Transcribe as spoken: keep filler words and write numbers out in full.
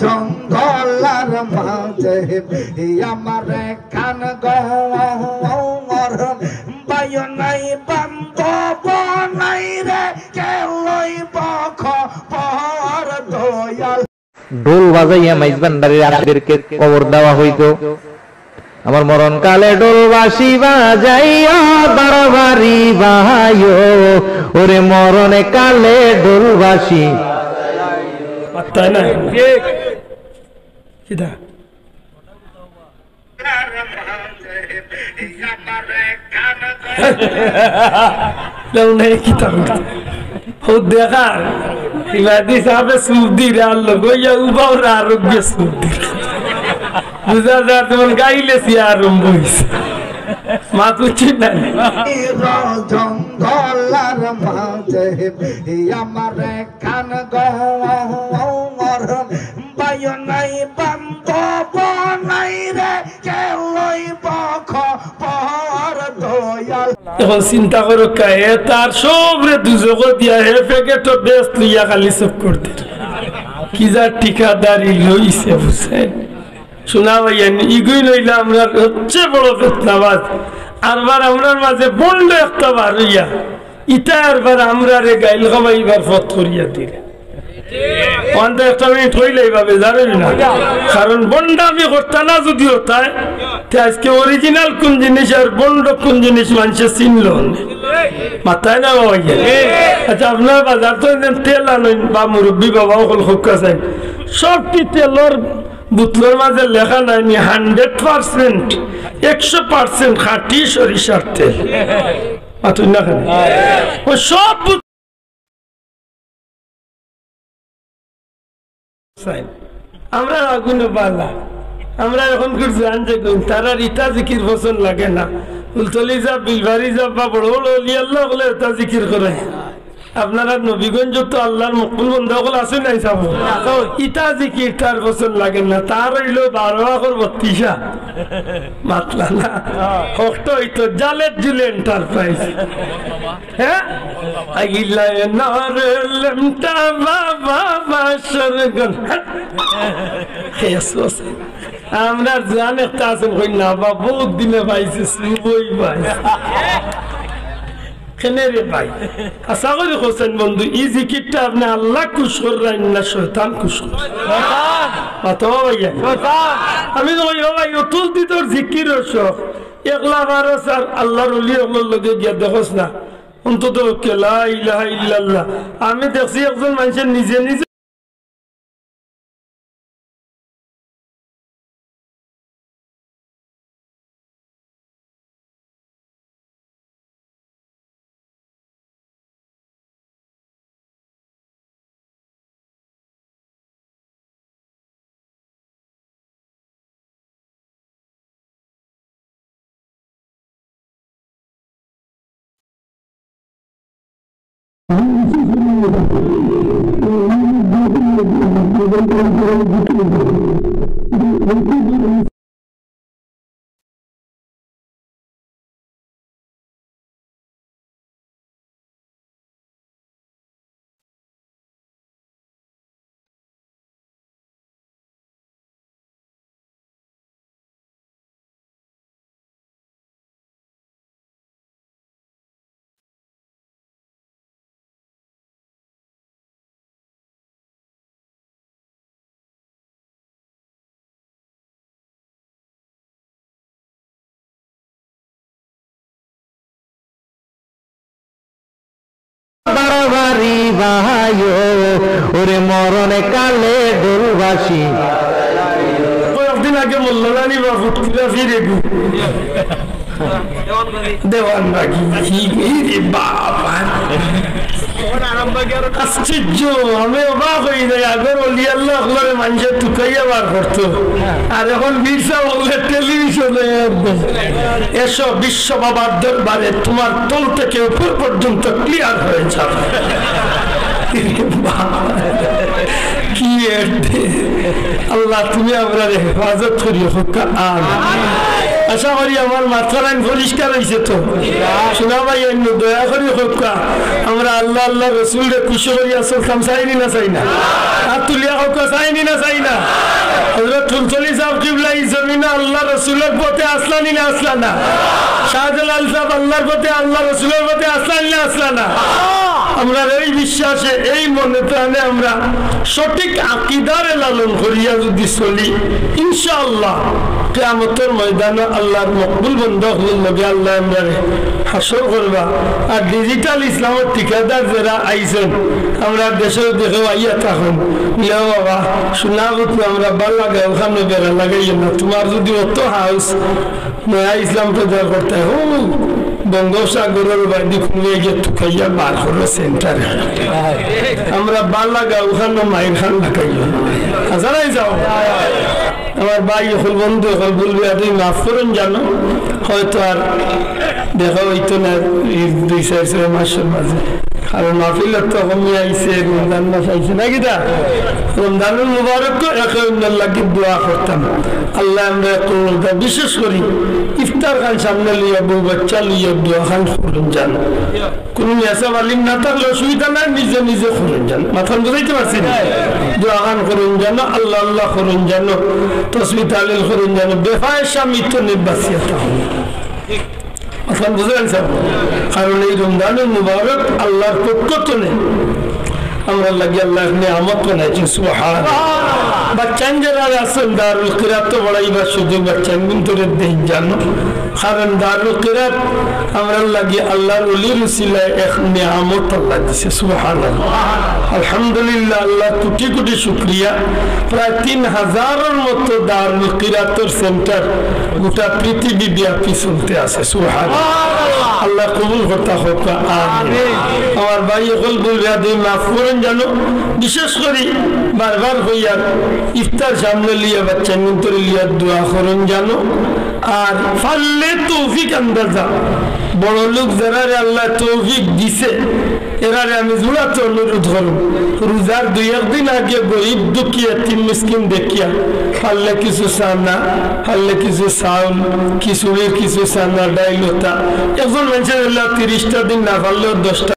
জঙ্গলর মাঝে আমার একখান ঘর, বায়ু নাই বান্ধব নাই রে, কে লইব খবর দয়াল। ঢোল বাজাইয়া মাইজ ভান্ডারির আত্মাদেরকে কবর দেওয়া হইতো। আমার মরণ কালে ঢোল বাঁশি বাজাইয়া বাড়াবাড়ি বাহাইও, ওরে মরণ কালে ঢোল বাঁশি। পাত্তাই না। কিতা? দেও নাই কিতা করতে? ও দেখা, ইবাদি সাহেবে সুপ দিরা আর লগে ইয়া উবাও আরোগ্য সুপ দিরা। বুঝা যায় যেমন গাইলে সিয়া আরম্ভ হইছে। মাত উচিত না। জঙ্গলর মাঝে আমার একখান ঘর, বায়ু নাই বান্ধব নাই রে, কে লইব খবর দয়াল। এখন চিন্তা করো, কে তার সবরে দুজখো দিয়া হে প্যাকেটো বেশ লইয়া খালি চক্কর দের। কি যা ঠিকাদারি লইছে, বুঝছেন? শোনা ভাইয়া, ইগুই লইলা আমরার সবচেয়ে বড় ফেতনাবাজ। আরবার আমরার মাঝে বন্ড একটা বার হইয়া ইতা আরবার আমরারে গাইল খাওয়াইবার ফত করিয়া দিলে। অন্ত একটা মিনিট হইলে এইভাবে জানেন না, কারণ বন্ডামি করতা না যদি হতায়, তে আজকে অরিজিনাল কোন জিনিস আর বন্ড কোন জিনিস মানষে চিনল না। মাথায় না বাবা ইয়ে। আচ্ছা, আপনার বাজার তো একজন তেল আনইন বা মুরব্বী বাবা অকল হক্কা চাইন, সবটি তেলর বোতলর মাঝে লেখা নাই নি হান্ড্রেড পার্সেন্ট, একশো পার্সেন্ট খাঁটি সরিষার তেল। মাতুন না কেনে? ও সব বুঝ-, আমরা আগুনে বালা। আমরা এখন করে জান যে গুণ, তারা ইতা জিকির পছন্দ লাগে না। ফুলতলি যাব, বিলবাড়ি যাব বা বড় বড় অলি আল্লাহ বলে ইতা জিকির করে। আপনারা নবীগঞ্জ তো আল্লাহর মকবুল বন্দা অকল আছে নাই সাব? ইতা জিকির তার পছন্দ লাগে না। তার হইল বারো আখর বত্রিশা। মাতলা না। হকটা হইতো জালের জুলে এন্টারপ্রাইজ। হ্যাঁ? আইলায় না রে লেমটা বাবা বাসর গন। খেয়ে আসলো সে। আমরা জান একটা আছেন কই না বা বহুত দিনে পাইছে, শুভই পাইছে। কেনে রে ভাই? আশা করি হোসেন বন্ধু, এই জিকিরটা আপনি আল্লাহ খুশ করলেন না শয়তান খুশ করলেন? শয়তান। মাতো ভাইয়া। শয়তান। আমি তো কই, ও ভাই, অতুল দি তোর জিকির শখ। একলা বারো স্যার আল্লাহর ওলি অকলর লগে গিয়া দেখোস না। অন্তত পক্ষে লা ইলাহা ইল্লাল্লাহ। আমি দেখছি একজন মানুষের নিজে নিজে বাড়াবাড়ি বাহাইও, ওরে মরণ কালে ঢোলবাসি। কয়েকদিন আগে মোল্লা নানি বা ফুটকিরা ফিরে গু। দেওয়ান বাগি, ই, ই রে বাবা। আশ্চর্য, আমি অবাক হয়ে যাই। আগর অলি আল্লাহ অকলরে মানুষে তুকাইয়া বার করতো। আর এখন মির্জা বললে টেলিভিশনে একদম। এসো বিশ্ব বাবার দরবারে, তোমার তল থেকে উপর পর্যন্ত ক্লিয়ার হয়ে যাবে। বাবা, কি এর দে? আল্লাহ, তুমি আমরারে হেফাজত করিও, হক্কা আমিন। আশা করি আমার মাতখান পরিষ্কার হইছে তো। শোনা ভাই, অন্য দয়া করি হক্কা, আমরা আল্লাহ, আল্লাহ রসুলরে খুশি করিয়া চলতাম, চাইনি না চাই না? আর তুলিয়া হক্কা, চাইনি না? ফুলতলি সাব কিবলা ই জমিনো আল্লার রসুলর পথে আছলা নি না আছলা না? শাহজালাল সাব আল্লার পথে, আল্লার রসুলর পথে আছলা নি না আছলা না? আমরার এই বিশ্বাসে, এই মনে প্রাণে আমরা সঠিক আকিদারে লালন করিয়া যুদি চলি, ইনশাআল্লাহ কিয়ামতর ময়দানো আল্লার মকবুল বন্দা অকলর লগে আল্লায় আমরারে হাশর করবা। আর digital ইসলামর ঠিকাদার যেরা আইছইন, আমরার দেশো দেখো আইয়া থাকইন, ইয়া বাবা, সোনা পুত, আমরা বালা গাঁওখানো বেড়া লাগাইও না, তুমার যুদি অত হাউস, নয়া ইসলাম প্রচার করতায়, হো, বঙ্গোপসাগরর বায়দি কুনু গিয়া তুকাইয়া বার করো সেন্টারে। আমরা বালা গাঁওখানো মাইর খান লাগাইও না। হাছা নায় যাও। আমার ভাই অকল, বন্ধু অকল, ভুল বেয়াদবি মাফ করইন জানো, হয়তো আর দেখা অইতো না ই দুই চাইর ছয় মাসর মাঝে। কারণ মাহফিল তো কমি আইছে, রমজান মাস আইছে না কিতা? রমজানুল মুবারক তো একে অইন্যর লাগি দোয়া করতাম। আল্লায় আমরা কবুল করতা। বিশেষ করি ইফতার খান সামনে লইয়া, বউ বাচ্চা লইয়া দোয়া খান করইন জানো। কুনু মেসাব আলিম না থাকলে অসুবিধা নাই, নিজে নিজে করইন জানো। মাতখান বুঝাইতে পারছি নি? দোয়া খান করইন জানো, আল্লাহ আল্লাহ করইন জানো, তসবি তাহলিল করইন জানো, বেফায়েশা মৃত্যু নির্বাচিত হন। মাতখান বুঝলেন স্যার? কারণ এই রমজানুল মুবারক আল্লার পক্ষ তনে আমরার লাগি আল্লায় এক নিয়ামত বানাইছইন, সুবহানাল্লাহ। বাচ্চাইন যেরা আছইন দারুল কিরাতো পড়াইবার সুযোগ বাচ্চাইনগুনতরে দেইন জানো। কারণ দারুল কিরাত আমরার লাগি আল্লার ওলির উসিলায় এক নিয়ামত আল্লায় দিছে, সুবহানাল্লাহ। আলহামদুলিল্লাহ, আল্লার কোটি কোটি শুকরিয়া। প্রায় তিন হাজারর মতো দারুল কিরাতর সেন্টার গোটা পৃথিবী ব্যাপী চলতে আছে, সুবহানাল্লাহ। আল্লায় কবুল করতা হউক, আমিন। আমার ভাই অকল, ভুল বেয়াদবি মাফ করইন জানো। বিশেষ করি বারবার কইয়ার, ইফতার সামনে লইয়া বাচ্চাইনগুনতরে লইয়া দোয়া করইন জানো। আর পারলে তৌফিক আন্দাজা বড় লোক যেরারে আল্লায় তৌফিক দিছে, এরারে আমি জোড়াত অনুরোধ করমু, রোজার দুই এক দিন আগে গরিব দুঃখী এতিম মিসকিন দেখিয়া পারলে কিছু চানা, পারলে কিছু চাউল, খিচুড়ির কিছু চানা, ডাইল অতা, একজন মানষে ধরলা তিরিশটা দিন, না পারলেও দশটা